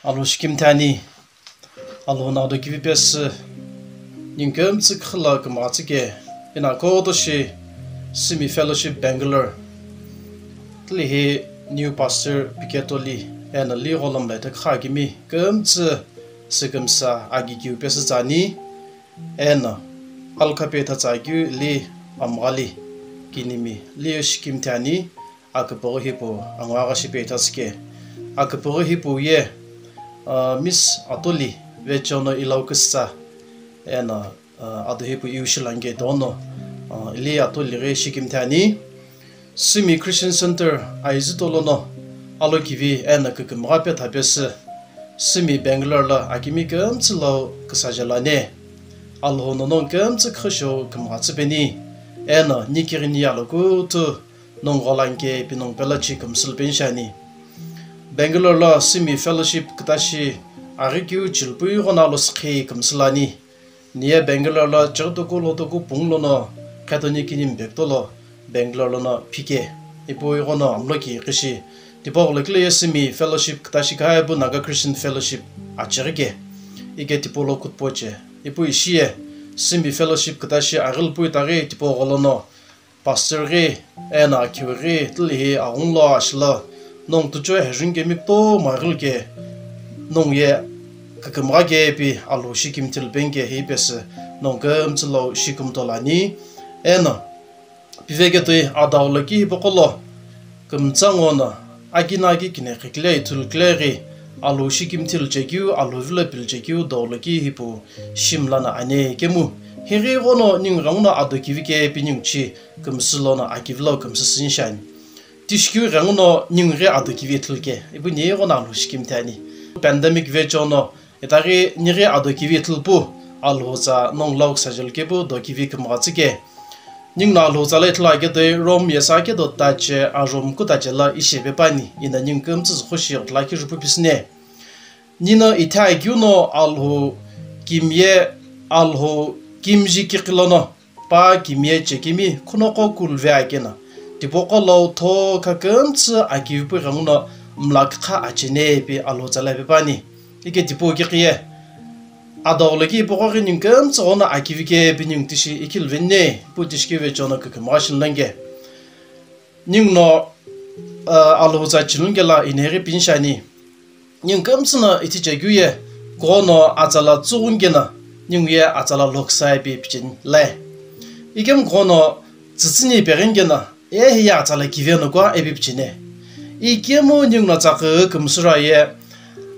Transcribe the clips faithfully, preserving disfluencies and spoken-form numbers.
Alhou shikimthi ani, Alhou no ado kivi pesü, ningu kümtsü khüla kümghatsü ke, eno kutoshi Simi Fellowship Bangalore, tili hi new pastor Piketoli, eno li gholom lai takha kimi kümtsü sükümsa agi kiu pesü tsü ani, eno alkhape thatsa kiu li amghali kinimi li shikimthi ani. Aküpüghü hipau angagha shipe ithasü ke. Aküpüghü hipau ye, uh, Miss Atuli Vechono Ilauküsütsa, eno, uh, ado hipau iu shilange dono, uh, ili Atuli ghi shikimthi ani. Simi Christian Center Aizüto lono alokivi eno kükümgha petha pesü, Simi Bangalore lo akimi kümtsü lau küsaje lani. Alhou no nongu kümtsü khüshou kümghatsü peni, eno nikighi ni alokutu nongu gholanke pi nongu pelachi kümsülu peni shiani. Bangalore lo Simi Fellowship kütashi aghi kiu chilpui ghono alo sükhi kümsülu ani. Niye Bangalore lo chighi toku lo toku pungu lono khetoni kini mbekto lo Bangalore lono phike. Ipu ighono amloki kishi tipau gholo kile ye Simi Fellowship kütashi kha ipu Naga Christian Fellowship achighi ke. Ike tipau lo kutpo che. Ipu ishi ye Simi Fellowship kütashi aghilpui taghi tipau gholono pastor ghi, eno akhiu ghi, tili hi aghungu lo ashilo, nongu tucho hejun kemi kutomo aghili ke, nongu ye kükümgha ke pi Alhou shikimthi lu peni ke hi pesü, nongu kümtsü lau shikimthi lani, eno, piveke toi adagholo ki hipaqo lo, kümtsa ngo no, akina aki kine qhekile ithulu kile ghi, Alhou shikimthi lu chekeu, Alhou vilo pili chekeu, dagholo ki hipau shimla no ani kemu, highi ghono ningu ghenguno ado kivi ke pi ningu chi, kümsü lono akivi lo kümsü sünshani. Tishikeu ghenguno ningu ghi ado kivi ithulu ke, ipu ni ghono Alhou shikimthi ani. Pandemic vechono, itaghi nighi ado kivi ithulu pu, Alhou tsa nongu lau küsaje lu kepu do kivi kümghatsü ke. Ningu no Alhou tsa lo ithulu ake toi Rome yesa ke do tache, a Rome ku tache lo ishipe pani, ino ningu kümtsü züxu shi ghutla kijupu pisüne. Nino ithe akeu no Alhou kimiye, Alhou kimiji kiqi lono pa kimiye chekemi khunoqo kulve akeno, tipaqo lo tho kha kümtsü akivipu ghenguno mlakha achene pi Alhou tsa lo pe pani. Ike tipau kiqi ye, adagholo ki ipaqo ghi ningu kümtsü ghono akivi ke pi ningu tishi ikilveni ne, pu tishikeu vechono kükümgha shini lenge. Ningu no, uh, Alhou tsa chilunge lo inighi pinshani. Ningu kümtsü no ithi chekeu ye, ghono atsala tsughunge no, ningu ye atsala loksa ipi picheni lai. Ikemu ghono tsütsüni peghinge no, e hiye atsala kivi no kua ipi picheni. Ikemu ningu no tsaqü kümsüra ye,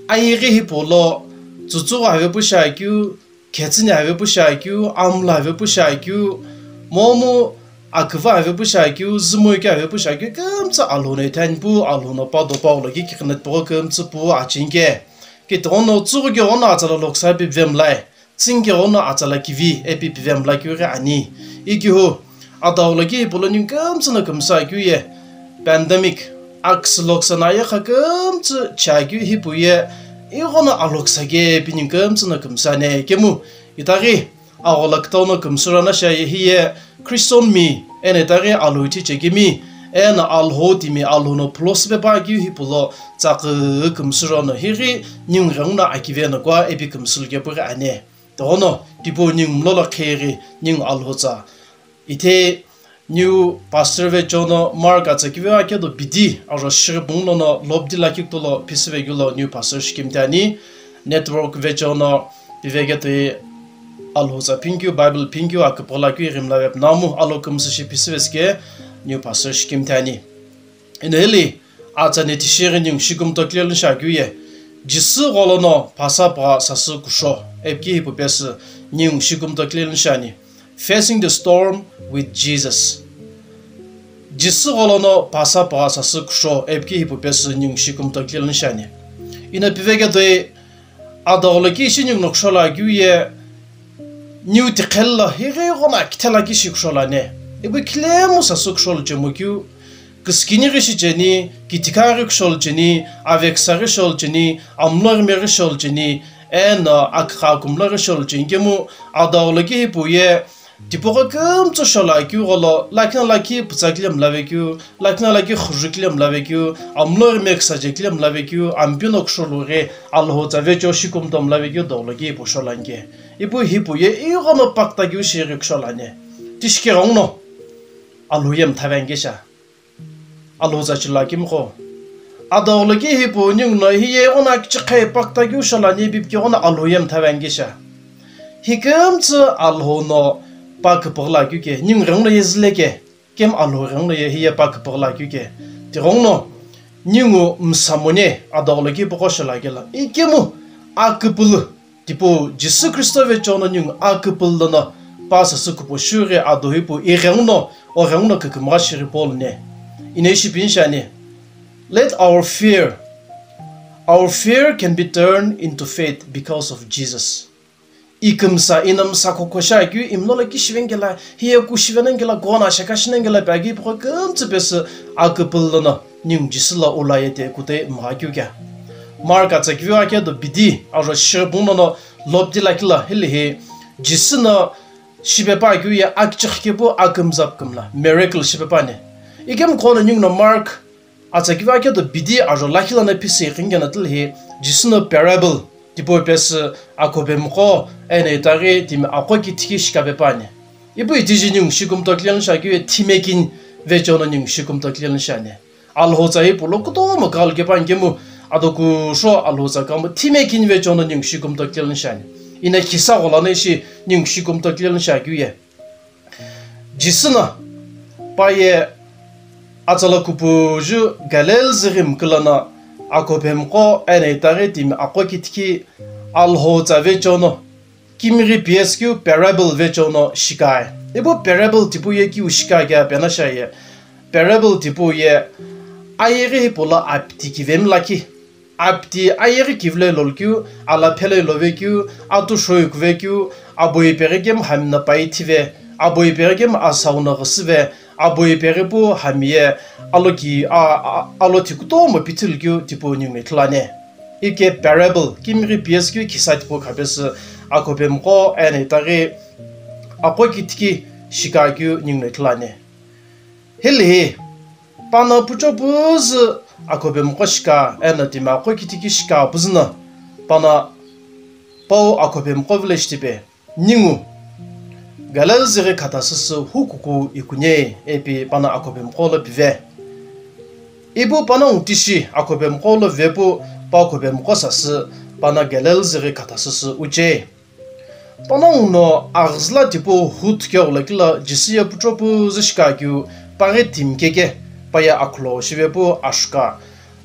ayeghi hipau lo, tsütsüghu avepu shiakeu, khetsüni avepu shiakeu, amla avepu shiakeu, momu aküva avepu shiakeu, zümoikeu avepu shiakeu, kümtsü Alhou no ithani pu, Alhou no pa do pa ulo ki kiqi no tipaqo kümtsü pu acheni ke. Kitoghono tsüghuke ghono atsala loksa ipi pivemlai, tsüngke ghono atsala kivi ipi pivemlakeu ghi ani. Ikehu, adagholo ki hipau lo ningu kümtsü no kümsü akeu ye, pandemic, aküsü loksa no ayeghi kümtsü chiakeu hipau ye, ighono aloksa ke pi ningu kümtsü no kümsü ani kemu, itaghi agholo kütau no kümsüra no shiaye hiye Christian mi, eno itaghi Alhou ithi chekemi, eno Alhou timi Alhou no phulo süpe pa keu hipau lo tsaqü kümsüra no highi ningu ghenguno akivi no kua ipi kümsülu kepu ghi ani. Tighono, tipau ningu mlolo kheghi ningu Alhou tsa. Ithe new pastor vechono Mark atsa kivi akedo bidi, aro shighi pungu lono lobdi lakhi kuto lo phisüve keu lo new pastor shikimthi ani. Network vechono piveke toi Alhou tsa pinikeu, Bible pinikeu, aküpüla keu ighimla vep namu, alo kümsü shi phisüve sike new pastor shikimthi ani. Eno hili, atsa ne tishighi ningu shikimthi clear luni shiakeu ye, Jisü gholono phasa pügha sasü kusho, ipi ki hipau pesü ningu shikimthi clear luni shiani. Facing the storm with Jesus. Jisü gholono phasa pügha sasü kusho, ipi ki hipau pesü ningu shikimthi clear luni shiani. Ino piveke toi adagholo ki ishi ningu no kusho lo akeu ye, ningu tiqhelo highi ghono akithela ki ishi kusho lo ani. Ipu khilemu sasü kusho lo chemo keu, küsükini ghi shi cheni, kithikha ghi kusho lo cheni, aveksa ghi sho lo cheni, amlo ghime ghi sho lo cheni, eno akükha akumlo ghi sho lo cheni kemu, adagholo ki hipau ye, Tipaqo kümtsü sholo akeu gholo, lakhi no lakhi pütsa kile mla vekeu, lakhi no lakhi khuju kile mla vekeu, amlo ghi meksa je kile mla vekeu, Ampeu no kusholu ghi Alhou tsa vechewo shikumto mla vekeu dolo ki ipu sholo anike. Ipu hipu ye ighono pakta keu shi ghi kusholo ani. Tishike ghenguno Alhou ye mtha ve anike sha. Alhou tsa chilo akimqo. Adoghulo ki hipu ningu no hi ye ighono akichikhe pakta keu sholo ani ipi pi ke ighono Alhou ye mtha ve anike sha. Hi kümtsü Alhou no pa küpüghü lo akeu ke, ningu ghenguno ye züle ke, kemu Alhou ghenguno ye hi ye pa küpüghü lo akeu ke. Tighenguno ningu msa moni adoghulo ki ipuqo sholo akelo. Ikemu aküpülü tipau Jisü Khristo vechewo no ningu aküpülü lono pa sasü kupo shiu ghi ado hipu ighenguno, oghenguno kükümgha shighi Paul ni. Ine shipi ni shi ani. Let our fear, our fear can be turned into faith because of Jesus. Ikümsa, inamsa khokho shi akeu, imlo lo ki shive ngela, hi ye ku shive nani ngela, kughono ashaka shi nani ngela pi akeu ipuqo kümtsü pesü aküpülü lono ningu Jisü lo ula ye te kutoi mgha keu kea. Mark atsa kivi akeu do bidi, ajo shighi pungu lono lopdi lakhi lo, hili hi Jisü no shipe pa akeu ye akichikhe kepu akümza pükümla, miracle shipe pa ani. Ikemu kughono ningu no Mark atsa kivi akeu do bidi ajo lakhi lono pisi iqhingena tile hi Jisü no parable tipau pesü akhobemqo eno itaghi timi aqo kithi ki shikape pa ani. Ipu itiji ningu shikumto kile luni shi akeu ye thime kini vechewo no ningu shikumto kile luni shi ani. Alhou tsa ipu lo kutomo kalu kepu ani kemu ado kusho Alhou tsa kemu thime kini vechewo no ningu shikumto kile luni shi ani. Ina khisa ghola no ishi ningu shikumto kile luni shi akeu ye. Jisü no pa ye atsala kupuju Galil züghi mkülono akhobemqo eno itaghi timi aqo kithi ki Alhou tsa vechewo no kimighi piyesü keu parable vechewo no shikae. Ipu parable tipau ye kiu shika kea pena shi aye. Parable tipau ye ayeghi hipau lo apti kivemi lakhi. Apti ayeghi kivilo lolokeu, ala phelo lovekeu, atu shoyu kuvekeu, abo ipeghi kemu hami no pai thive, abo ipeghi kemu asau no ghüsüve, abo ipeghi pu hami ye alo ki, a, a, alo thi kutomo pithilukeu tipau ningu ithulu ani. Ike parable, kimighi piyesü keu khisa tipau khapesü akhobemqo eno itaghi aqo kithi ki shika keu ningu ithulu ani. Hili hi, pano pucho püzü akhobemqo shika, eno timi aqo kithi ki shika püzü no, pano pau akhobemqo village tipe, ningu Galil züghi khata süsü hukuku ikuni, ipi pano akhobemqo lo pive. Ipu panongu tishi akhobemqo lo vepu pa akhobemqo sasü pano Galil züghi khata süsü uche. Panongu no aghüzü la tipau hu thukeghu lo kilo Jisü ye pucho püzü shika keu paghi timi keke pa ye akhulo shivepu ashuka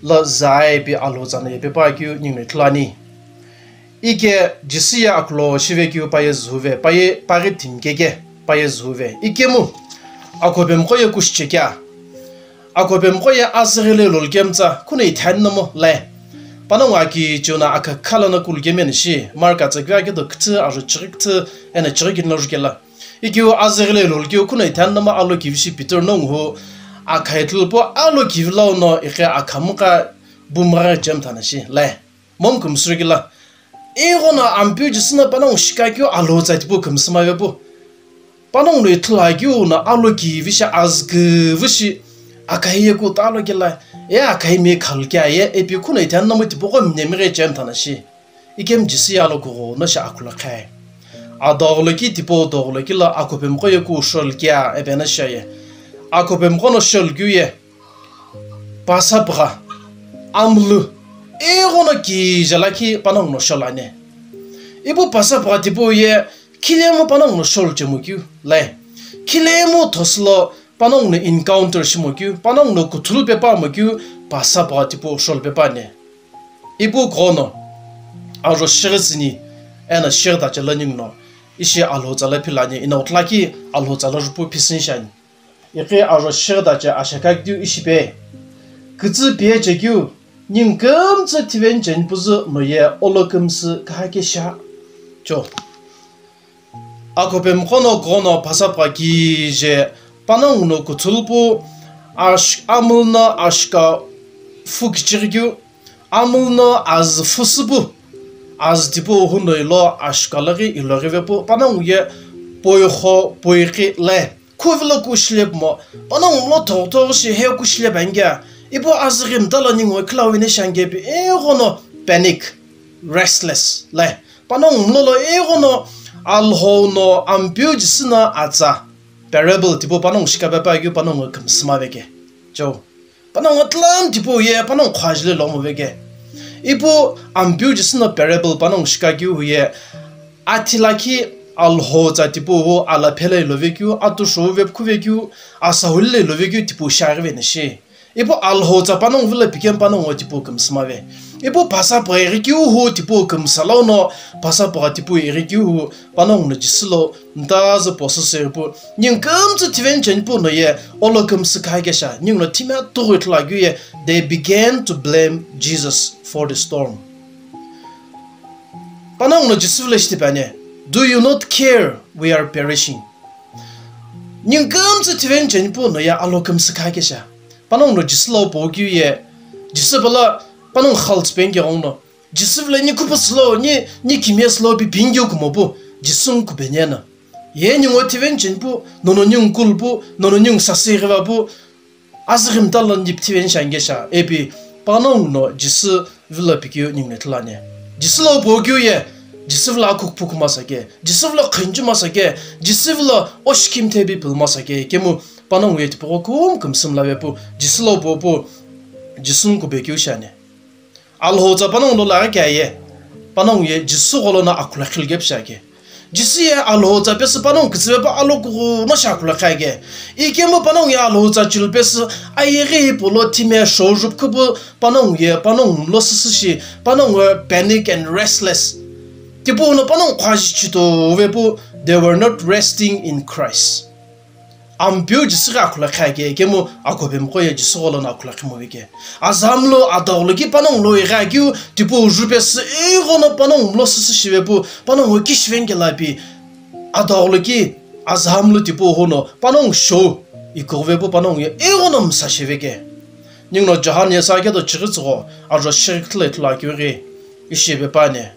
lo zae ipi Alhou tsa no ipi pa keu ningu ithulu ani. Ike Jisü ye akhulo shive keu pa ye züve, pa ye paghi timi keke pa ye züve. Ikemu akhobemqo ye kushiche kea. Akhobemqo ye azüghi lo lolokemtsa, kuno ithani nomu lae. Panongu aki chiu no akha khala no kulukemi eno shi, Mark atsa kivi akeu do küthü ajo chighi küthü eno chighi kini lo jukelo. Ikeu azüghi lo lolokeu kuno ithani nomu alo kivi shi Peter nongu hu akha ithulu pu alo kivi lau no ighi akha mgha bu mgha chemthana shi lae. Momu kümsü kilo. Ighono Ampeu Jisü no panongu shika keu Alhou tsa tipau kümsü mave pu. Panongu no ithulu akeu no alo kivi shi azü küvü shi akha hiye ku talo kela, e akha himi khalu kea ye ipi kuno ithani nomu tipaqo mnemighi chemthana shi. Ikemu Jisü ye alo kughono shi akhulo khae. Adoghulo ki tipau doghulo kilo akhobemqo ye ku sholu kea ipi no shi aye. Akhobemqo no sholu keu ye. Pasapügha, amulü, ighono kije lakhi panongu no sholu ani. Ipu pasapügha tipau ye khilemu panongu no sholu chemo keu lae. Khilemu thosülo panongu no encounter shimo keu, panongu no kuthulu pepa mo keu, pasapügha tipau sholu pepa ani. Ipu kughono ajo shighi tsüni eno shighi dache lo ningu no ishi Alhou tsa lo philo ani, ino utla ki Alhou tsa lo jupu phisini shi ani. Ighi ajo shighi dache ashaka keu ishi pe. Kütsü piye chekeu, ningu kümtsü thiveni cheni püzü no ye olo kümsü kaha kesha. Cho. Akhobemqo no kughono pasapügha kije panongu no kuthulu pu ash-, amulü no ashika fu kichighi keu, amulü no azü fu süpu, azü tipau hu no ilo ashika laghi iloghi vepu, panongu ye poigho poighi le khuvilo kushile pumo, panongu mlo thogho thogho shi he kushile pangea, ipu azüghi mtalo ningu khilawine shangepi ighono panic, restless le. Panongu mlolo ighono Alhou no Ampeu Jisü no atsa parable tipau panongu shikapepa keu panongu kümsüma veke. Cho. Panongu tlam tipau ye panongu khajile lomo veke. Ipu Ampeu Jisü no parable panongu shikakeu ye athi lakhi Alhou tsa tipau hu ala phela ilovekeu, atu shou vepkhu vekeu, asa hulile ilovekeu tipau shaghi vene shi. Ipu Alhou tsa panongu vilo pikemu panongu tipau kümsüma ve. Ipu phasa paghi keu hu tipau kümsüla uno, phasa pagha tipau ighi keu hu panongu no Jisü lo mtazü posü sü ipu, ningu kümtsü tiveni cheni pu no ye olo kümsü kha kesha, ningu no thimia tughu ithulu akeu ye, they began to blame Jesus for the storm. Panongu no Jisü vilo shitipane, do you not care we are perishing? Ningu kümtsü tiveni cheni pu no ye alo kümsü kha kesha. Panongu no Jisü lo po keu ye, Jisü pala panongu khaltsü penge gong no. Jisü vilo ni kupu silo, ni, ni kimie silo pi pingeu kumo pu, Jisü ngu kubenena. Ye ningu tiveni cheni pu, nono ningu kulu pu, nono ningu sasü ighiva pu, azüghi mtalo ni tiveni shangesha, ipi panongu no Jisü vilo pikeu ningu ne ithulu ani. Jisü lo po keu ye, Jisü vilo akukpu kuma sake, Jisü vilo khinchu ma sake, Jisü vilo oshikimthe bi pulma sake, kemu panongu ye tipau küm kümsü mla ve pu, Jisü lo po pu, Jisü ngu kube keu shani. Alhou tsa panongu lo laghi kea ye, panongu ye Jisü gholo no akhula khilkepu shiake. Jisü ye Alhou tsa pesü panongu kütsüvepu alo kughuno shi akhula khiake. Ikemu panongu ye Alhou tsa chilu pesü ayeghi hipau lo thimia shou jupkhu pu panongu ye panongu mlo süsü shi, panongu panic and restless. Tipau no panongu khuaji chito vepu, they were not resting in Christ. Ampeu Jisü ghi akhula khiake, ikemu akopemqo ye Jisü gholo no akhula khimo veke. Azamlo adagholo ki panongu lo ighi akeu, tipau ju pesü ighono panongu mlo süsü shivepu, panongu kishiveni kela pi. Adagholo ki azamlo tipau hono panongu shou ikughuvepu panongu ye ighono msa shiveke. Ningu no John ye sa keto chighi tsügho, ajo shighi kthula ithulu akeu ghi, ishi vepane.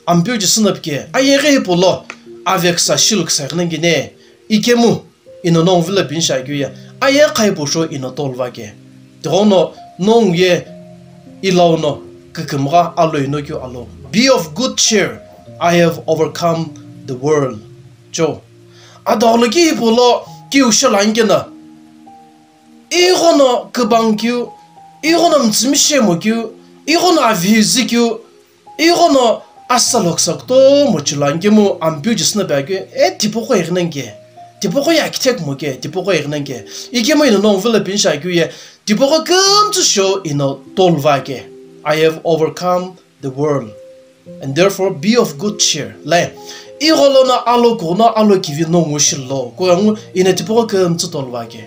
Ampeu Jisü no pike, ayeghi hipau lo, aveksa shilu ksa ighinengi ne, ikemu, ino nongu vilo pini shi akeu ye, aye khaipu sho ino tolvake. Tighono nongu ye ilau no kükümgha alo ino keu alo. Be of good cheer, I have overcome the world. Cho. Adagholo ki hipau lo kiu shelo ankeno, ighono kübang keu, ighono mtsümi shemo keu, ighono avizi keu, ighono asa loksa kutomo chilo ankemu Ampeu Jisü no pea keu, e tipaqo ighinengi ke, tipaqo ye akithe kumo ke, tipaqo ighinengi ke. Ikemu ino nongu vilo pini shi akeu ye, tipaqo kümtsü sho ino tolvake. I have overcome the world, and therefore be of good cheer. Lai, igholo no alo kughuno alo kivi nongu shilo, kuangu ino tipaqo kümtsü tolvake.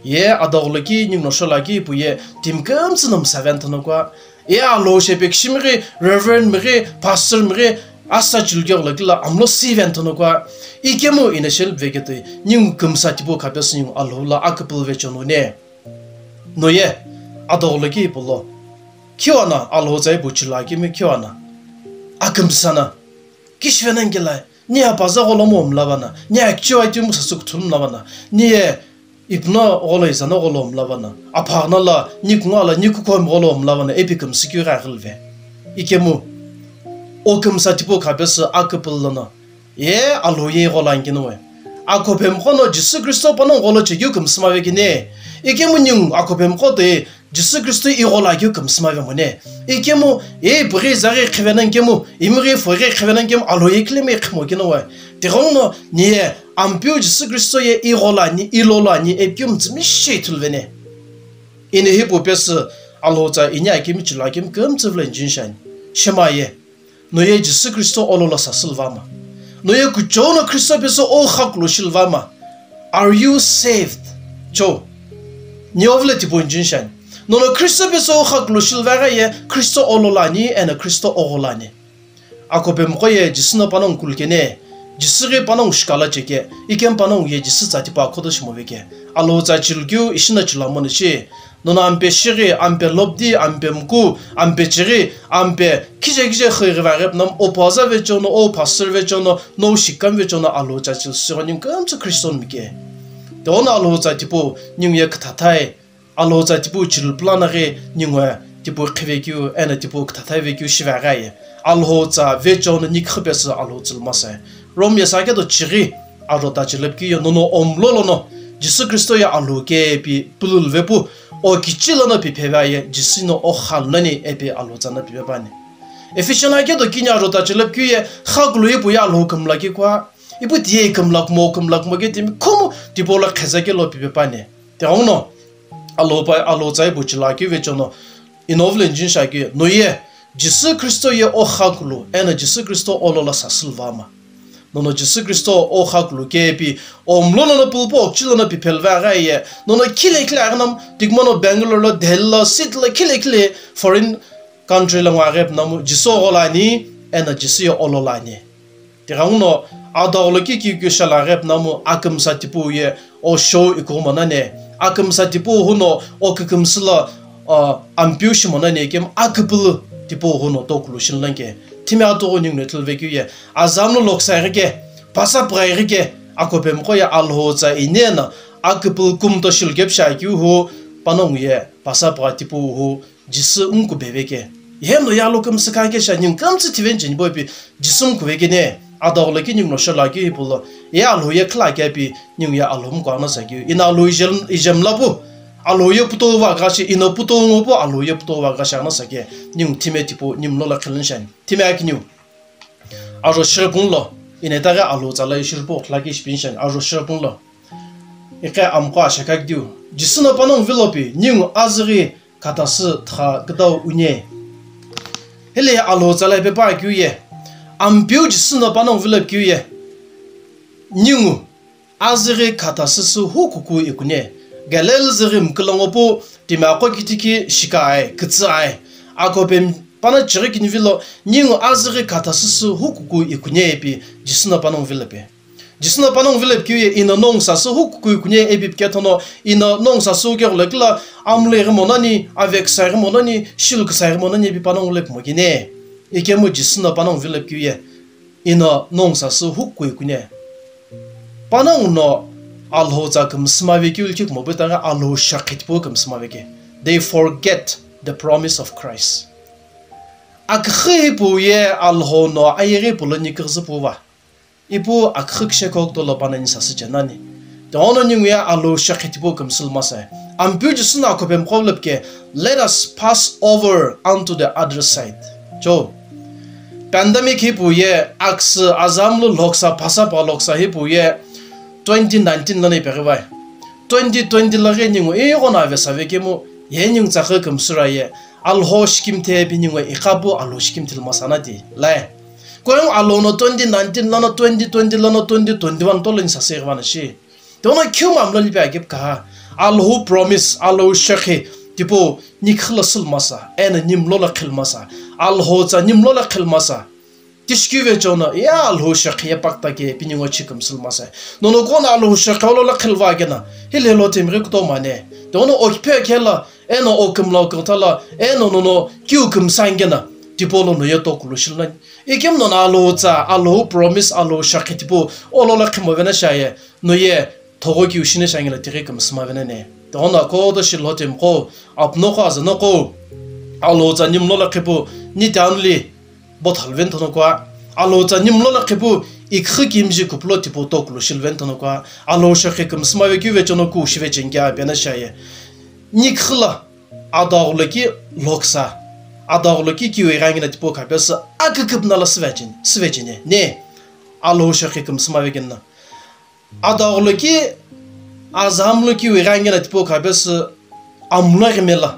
Ye adagholo ki ningu no shelo ki ipu ye timi kümtsü no msa veni thonokwa. Ye alo shepe kishimi ghi, reverend mi ghi, pastor mi ghi, asa chilu kegho lo kila amlo si veni thonokwa. Ikemu ino shelo veketoi, ningu kümsa tipau kha pesü ningu Alhou lo aküpülü ve chonu ne. No ye, adagholo ki ipu lo. Khiwana Alhou tsa ipu chilo akemi khiwana. Akümsa na. Kishivenengi kela, ni apaza gholo mo mlavana, ni akichiwa itimu sasü kuthulu mlavana, ni ye ipuno gholo izano gholo mlavana, aphagna la, ni kunga la, ni kukhomi gholo mlavana, ipi kümsü keu ghi aghilve. Ikemu, o kümsa tipau kha pesü aküpülü lono. Ye Alhou ye igholo ankeno we. Akopemqo no Jisü Kristo panongu gholo chekeu kümsüma vekene. Ikemu ningu akopemqo toi Jisü Kristo igholo akeu kümsüma vemone. Ikemu ye ipughi iza ghi khivenengi kemu, imighi fo ghi khivenengi kemu, Alhou ye kilemi khimo keno we. Tighono ni ye Ampeu Jisü Kristo ye igholo ani, ilolo ani, ipikeu mtsümi shi ithulu vene. Ino hipau pesü Alhou tsa ini akemi chilo akemi kümtsü vilo injin shani. Shima ye. No ye Jisü Kristo olo lo sasü lvama? No ye kuchou no Kristo pesü o khakulo shi lvama? Are you saved? Cho. Ni ovile tipau injin shani. Nono Kristo pesü o khakulo shi lvagha ye Kristo olo lo ani eno Kristo ogholo ani. Akopemqo ye Jisü no panongu kulu kene, Jisü ghi panongu shikala cheke, ikemu panongu ye Jisü tsa tipau akhoto shimove ke. Alhou tsa chilu keu ishi no chilu amo no shi. Nono ampe shighi, ampe lobdi, ampe mku, ampe chighi, ampe khije khije xü ghi vaghi pu no, o paza vecheono, o pastor vecheono, no shikam vecheono Alhou tsa chilu sügho ningu kümtsü Christian mike. Tiqono Alhou tsa tipau ningu ye küthathai. Alhou tsa tipau chilu pulana ghi ningu tipau khivekeu, eno tipau küthathai vekeu shive aghaye. Alhou tsa vecheono niküxü pesü Alhou tsülu masai. Rome ye sa keto chighi aro ta chilep keu ye nono omlo lono Jisü Kristo ye Alhou ke ipi pululu vepu, o kichi lono pi pheve aye Jisü no o khalu nani ipi Alhou tsa no pipe pani. Ephesian aketo kini aro ta chilep keu ye khakulu ipu ye Alhou kümla kikua, ipu tiye kümla kumo kümla kumo ke timi khumu tipau lo kheza kelo pipe pani. Tiqono Alhou pa, Alhou tsa ipu chilu akeu vecheono, ino vule njin shakeu, no ye Jisü Kristo ye o khakulu, eno Jisü Kristo olola sasülu vama. Nono Jisü Kristo o khakulu ke ipi, omlo nono pulpo okchi lono pi phelu vaghaye, nono khile khile aghinam, tikmono Bangalore lo, Delhi lo, city lo, khile khile foreign country lo ngo aghi pu no mu, Jisü oghola ani, eno Jisü ye olola ani. Tiqono, adagholo ki kiu kiu shala aghi pu no mu akümsa tipau ye o show ikumo nani, akümsa tipau huno o kükümsü lo, uh, ampiu shimo nani ikemu aküpülü tipau huno tokulu shilu nani ke. Timi atughu ningu no ithulu vekeu ye, azam lo loksa ighi ke, pasa pügha ighi ke, akopemiqo ye Alhou tsa ineno aküpülü kumto shilu kepu shi akeu hu, panongu ye pasa pügha tipau hu, Jisü ngu kube veke. Iheno ye Alhou kümsü kha ke sha ningu kümtsü tiveni cheni bo ipi Jisü ngu kube kene. Adagholo ki ningu no shala keu ipu lo. Ye Alhou ye khila ke ipi ningu ye Alhou mkwa no sa keu. Ino Alhou ijem, ijem la pu. Alhou ye puto va gha shi, ino puto ngo pu Alhou ye puto va gha shi ano sa ke. Ningu timi tipau nimlo la khilin shani. Timi akiniu. Aro shirpun lo. Ine ta ghi Alhou tsa la shirpu khila ke shipin shani. Aro shirpun lo. Iqe amqo ashakakdiu. Jisü no panongu vilopi, ningu azüghi khatasü tha küdau uni. Hile Alhou tsa la ipe pa keu ye. Ampiu Jisü no panongu vilopi keu ye. Ningu azüghi khatasü sü hukuku ikuni. Galil züghi mkülongo pu timi aqo kitikhi shika ai, kütsü ai. Akopemi pana chighi kini vilo, ningu azüghi khatasü sü hukuku ikuni ipi Jisü no panongu vilopi. Jisü no panongu vilopi keu ye ino nongu sasü hukuku ikuni ipi pike thono ino nongu sasü uke gholo kila amlo ighi mo nani, aveksa ighi mo nani, shilu küsa ighi mo nani ipi panongu vilopi mo kini. Ikemu Jisü no panongu vilopi keu ye ino nongu sasü hukuku ikuni. Panongu no Alhou tsa kümsüma vekeu likhi kumo pu ta ghi Alhou shokhi tipau kümsüma veke. They forget the promise of Christ. Aküxü hipau ye Alhou no ayeghi pulo niküxü pu va. Ipu aküxü kishe kokto lo panani sasü chenani. Tiqono ningu ye Alhou shokhi tipau kümsülu masai. Ampiu Jisü no akopemiqo vilopi ke, let us pass over unto the other side. Cho. Pandemic hipau ye aküsü azam lo loksa phasa pa loksa hipau ye twenty nineteen lono ipeghi vai. Twenty twenty lo ghi ningu ighono avesa vekemu ye ningu tsakhi kümsüra ye Alhou shikimthe ipi ningu iqapu Alhou shikimthe lo masana ti. Lai. Koyong Alhou no twenty nineteen lono twenty twenty lono twenty twenty-one tolo ni sasü ighivana shi. Tiqono kiu mamlo lipi akepu kaha. Alhou promise, Alhou shokhi, tipau niküxü lo sülmasa, eno nimlo lo khilmasa, Alhou tsa nimlo lo khilmasa. Tishikeu vecheono, ya Alhou shokhi ye pakta ke ipi ningu chi kümsülmasa. Nono kono Alhou shokhi olo lo khilva kena, hile lo timi ghi kuto mane. Tiqono okiphe kela, eno okümla oküthala, eno nono kiu kümsangena, tipau lo no ye tokulu shilu nani. Ikemu nono Alhou tsa, Alhou promise, Alhou shokhi tipau, olo lo khimo vena shaye, no ye, thogo kiu shini shangela tighi kümsüma vena ne. Tiqono kodo shilho timiqo, apunoqo azanoqo, Alhou tsa nimlo lo khipu, ni tanuli, bothalu veni thono kua, Alhou tsa nimlo lo khipu, iküxü kimji kupulo tipau tokulu shilu veni thono kua, Alhou shokhi kümsüma vekeu vecheono ku shive chenke apena shaye. Niküxü lo, adagholo ki loksa, adagholo ki kiu ighangina tipau khapesü aküküpüna lo süvecheni, süvecheni, ne, Alhou shokhi kümsüma vekeni no. Adagholo ki azam lo kiu ighangina tipau khapesü amlo ghime lo,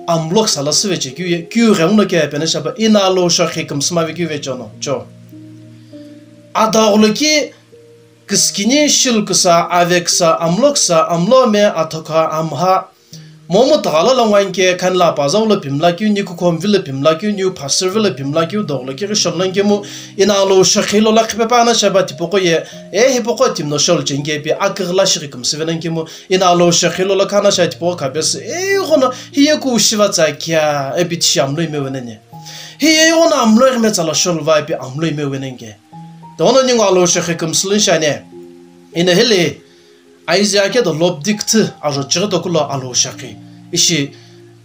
amlo ksa lo süveche kiu ye, kiu ighenguno ke apena shapa ino Alhou shokhi kümsüma vekeu vecheono, cho. Adagholo ki küskini shilu küsa, aveksa, amlo ksa, amlo me, athokha, amha, Momu tughala lo ngwani ke khani la paza ulo pimla kiu, ni kukhom vilo pimla kiu, ni pastor vilo pimla kiu, doglo kiri shomlan kemu, ina alo shakhi lo la khipe pa na shaba tipoko ye, e hipoko timno shol chenge pi akigla shiri kumsivenan kemu, ina alo shakhi lo la khana sha tipoko kapes, e gono, hiye ku shiva tsa kia, e bit sham lo ime wenene. Hiye gono amlo ime tsala shol va pi amlo ime wenenge. Dono ningo alo shakhi kumsulun shane. Ina hele, Isaiah ke do lobdik tü aro chighi dokulo alo shakhi. Ishi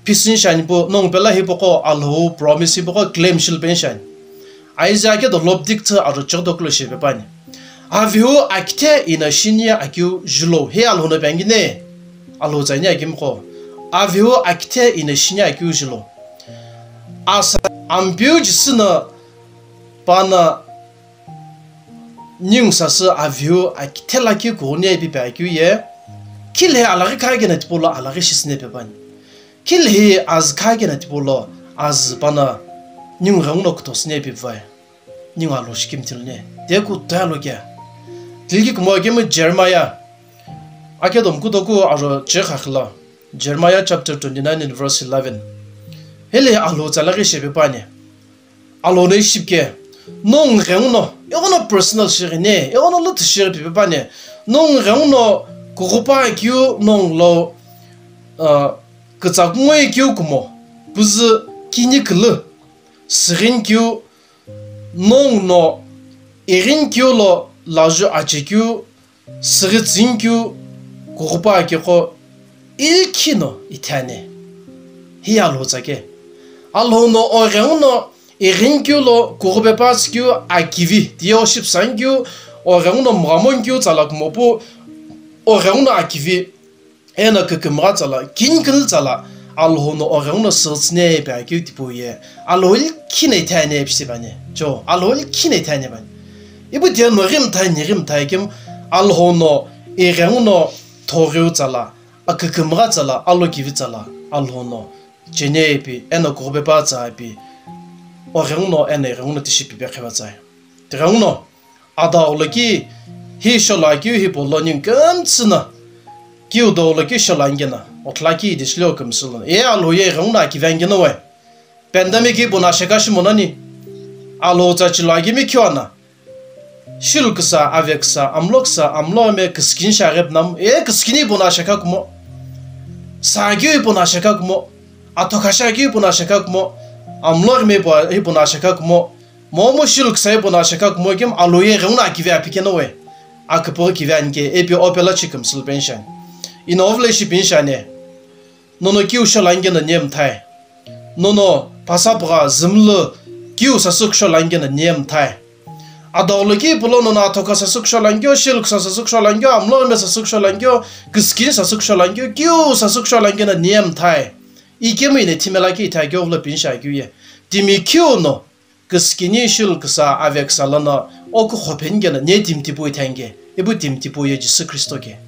pisin shani po nong pela hipoko alo promise hipoko claim shil pen shani. Isaiah ke do lobdik tü aro chighi dokulo shebe pani. Aviu akithe ina shinia akiu julo. He alo no bangine. Alo zaini akimko. Aviu akithe ina shinia akiu julo. Asa ampiu jisina pana Ningu sasü aviu akithe lakhi kughuni ipi pe akeu ye, khilhe alaghi kha kena tipau lo alaghi shisüne pe pani. Khilhe azü kha kena tipau lo azü pana ningu ghenguno kuthosüne ipi vai. Ningu alo shikimthilüne. Te kutalo kea. Tilki kumo kemu Jeremiah. Akedo mkutoku aro chekhakhilo. Jeremiah chapter twenty-nine and verse eleven. Hele alo tsalaghi shepe pani. Alo no ishipke, nongu ghenguno, eghono personal shighi ne, eghono lütü shighi pipe pane, nongu ghenguno kughupa keu nongu lo, uh, kütsa kungoi keu kumo, püzü kini külü, süghin keu, nongu no, ighin keu lo, laju ache keu, Süghi tsünkeu kughupa akekho ilkhino ithani. Hi Alhou tsake. Alhou no oghenguno ighinkeu lo kughupe pa tsükeu akivi, tiye oshipsankeu, oghenguno mghamonkeu tsala kumopu, oghenguno akivi, eno kükümgha tsala, kinkünü tsala, Alhou no oghenguno sütsüne pe akeu tipau ye. Alhou ilkhino ithani pisi bani. Cho, Alhou ilkhino ithani bani. Ipu tiye no ghimthai, ni ghimthai kim, Alhou no ighenguno thoghiu tsala, akükümgha tsala, alokivi tsala, Alhou no chene ipi, eno kughupe pa tsa ipi, oghenguno eno ighenguno tishi pipe kheva tsai. Tighenguno, Adaghulo ki hi shola kiu hi polo ningu kümtsü na, kiu dolo ki shola ngena, othla ki idishilo kümsülo. E Alhou ye ighenguno akivi angena we. Pandemic ipu no sheka shimo nani. Alhou tsa chilo akimi kiu ana. Shilu küsa, ave küsa, amlo küsa, amlo me küskini shaghi pnam, e küskini ipu no sheka kumo. Sa kiu ipu no sheka kumo. Atho khasha kiu ipu no sheka kumo. Amlo me ipu, ipu no sheka kumo. Momu shilu küsa ipu no sheka kumo kim Alhou ye ighenguno akivi aphi keno we. Aküpüghi kivi anike, epi opela chi kümsülu pension. Ino ovle shi pension e. Nono kiu shola ngena nemthai. Nono phasapügha zümlu kiu sasü kushola ngena nemthai. Adaghulo ki pulo nono atho kha sasü kushola ngeo, shilu küsa sasü kushola ngeo, amlo me sasü kushola ngeo, küskini sasü kushola ngeo, kiu sasü kushola ngena nemthai. Ikemu ine thimela ki ithai keu vlo pinsha keu ye. Timi kiu no, küskini shilu küsa ave küsa lono, oku khophen keno ne timi tipau ithai nge, ipu timi tipau ye Jisü Khristo ke.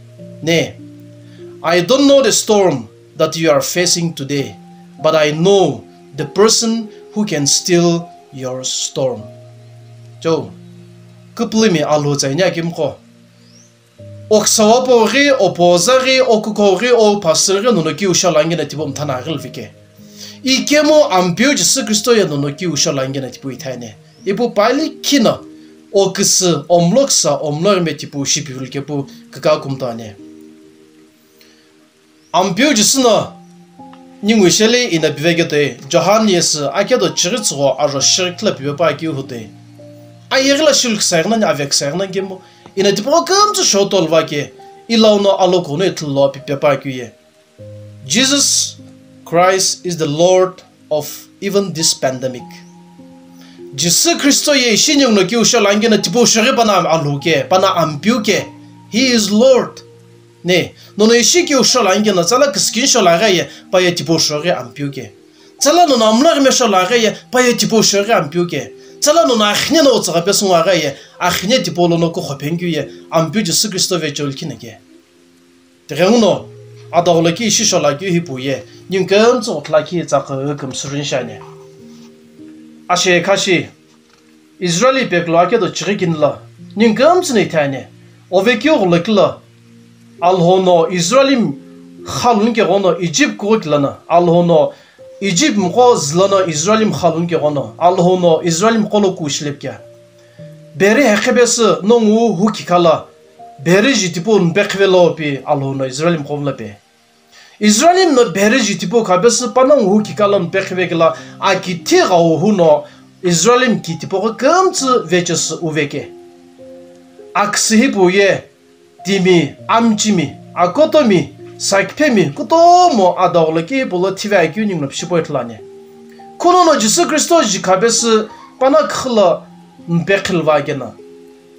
Ne, I don't know the storm that you are facing today, but I know the person who can still your storm. Cho, küpülümi Alhou tsa ini akimqo. Oksawa po ghi, opoza ghi, okuko ghi, o pastor ghi nono kiu shola ngena tipau mthana aghili vike. Ikemu Ampeu Jisü Khristo ye nono kiu shola ngena tipau ithai ne. Ipu pali khino, oküsü, omloksa, omlorme tipau shipivil kepu kaka kumtane. Ampeu Jisü no ningu sheli ina piveke toi, Johan yesü akedo chighi tsügho aro shighi kila pive pa kiu hutoi. Ayeghi la shilu küsa ighi nani ave küsa ighi nani kemu, ina tipau kümtsü shotol vake, ilau no alokuno ithulu lo pipe pa kiu ye. Jesus Christ is the Lord of even this pandemic. Jisü Khristo ye ishi ningu no kiu shola ngena tipau shoghi pana Alhou ke, pana Ampeu ke. He is Lord. Ne, nono ishi kiu shola ngena tsala küskini shola gha ye, pa ye tipau shoghi Ampeu ke. Tsala nono amlo ghime shola gha ye, pa ye tipau shoghi Ampeu ke. Tsala nono akhine no tsagha pesü ngwa gha ye, akhine tipau lono kukhophen keu ye, Ampeu Jisü Khristo vecheo likhi neke. Tighenguno, adaghulo ki ishi shola keu hipau ye, ningu kümtsü othla ki tsakü kümsürin shani. Ashe khashi, Israeli peklo akedo chighi kinilo, ningu kümtsü no ithani, ove keu ghulo kilo, Alhou no Israeli Khalun keghono Egypt kughuki lono Alhou no Egypt mqo zülono Israel mkhalun keghono Alhou no Israel mqo lo kushilepkia. Beri hekhebesü nongu hukikala beri jitipu npekhivelo pi Alhou no Israel mqo mlape. Israel no beri jitipu khabesü panongu hukikala npekhivekila akithigha uhu no Israel mkitipu kümtsü vechesü uveke. Aksü hipu ye timi, amchimi, akotomi, sakphemi, kutomo adagholo kipolo thive akeu ningu no pishipoi thulani. Kunono Jisü Kristo jikhabesü pana khüla mpekhilva kena.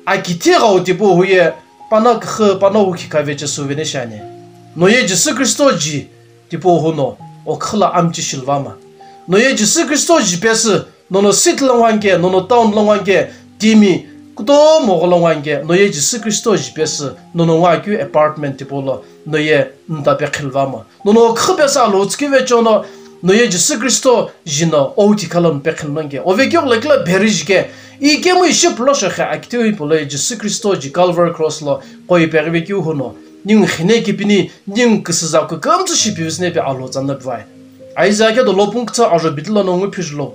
Akithigha utipu huye pana khü pana hukikave chesü vene shani. Noye Jisü Kristo ji tipu huno okhüla amchi shilvama. Noye Jisü Kristo jipesü nono city lo ngwanke, nono town lo ngwanke, timi kutomo gholo ngwanke, noye Jisü Kristo jipesü nono ngwakeu apartment tipolo noye ntape khilvamo. Nono khüpesü alo tsüküve chono noye Jisü Kristo jino outi khalon pe khilnonke. Ovekeu lakila beri jike, ikemu ishi pulo shokhe akiteu hipoloye Jisü Kristo ji Calvary Cross lo koi peghive keu huno, ningu khine kipini, ningu küsüza kükümtsü shipivisüne pe alo tsanna pivai. Aiza ke dolo pungkütsü ajo bitilo nongu phijlo.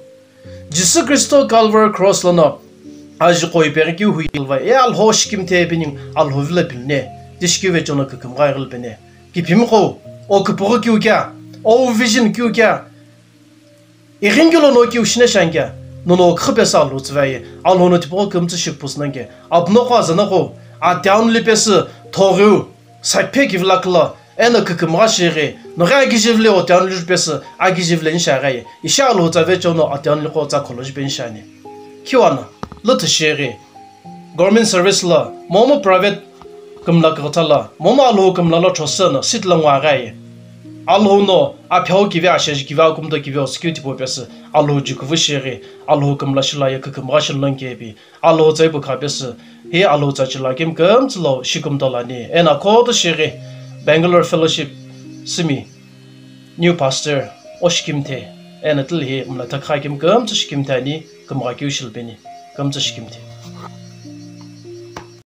Jisü Kristo Calvary Cross lono ajiqo ipeghi keu hui ilvai, e Alhou shikimthe pening Alhou vilo pilne, tishikeu vechono kükümgha ighilo pene. Kipimiqo, o küpüghü keu kea, o vision keu kea, ighinkeu lono keu shine shianke, nono khüpesü Alhou tsüvai, Alhou no tipaqo kümtsü shipusü nonke, apunoqo azanoqo, atiaunu lipesü, thoghiu, sakphe kivilakülo, eno kükümgha shighi, noghi agijivile otiaunu liripesü, agijivile nishaghaye, ishi Alhou tsavechono otiaunu liqo tsa kholojipe nishani. Khiwano, lüthu shighi, government service lo, momu private kümla kükütha lo, momu Alhou kümla lo thosü no, seat lo ngwaghaye. Alhou no, aphiau kivi asheji kivi akumto kivi osükeu tipau pesü, Alhou jikuvu shighi, Alhou kümla shilaye kükümgha shilonkepi, Alhou tsai pu khapesü, hi Alhou tsa chila kemu kümtsü lo shikumto lani, eno khuto shighi Bangalore Fellowship simi new pastor oshikimthe, eno tili hi mla thakha kemu kümtsü shikimthe ani, kümgha keu shilpeni, kümtsü shikimthe.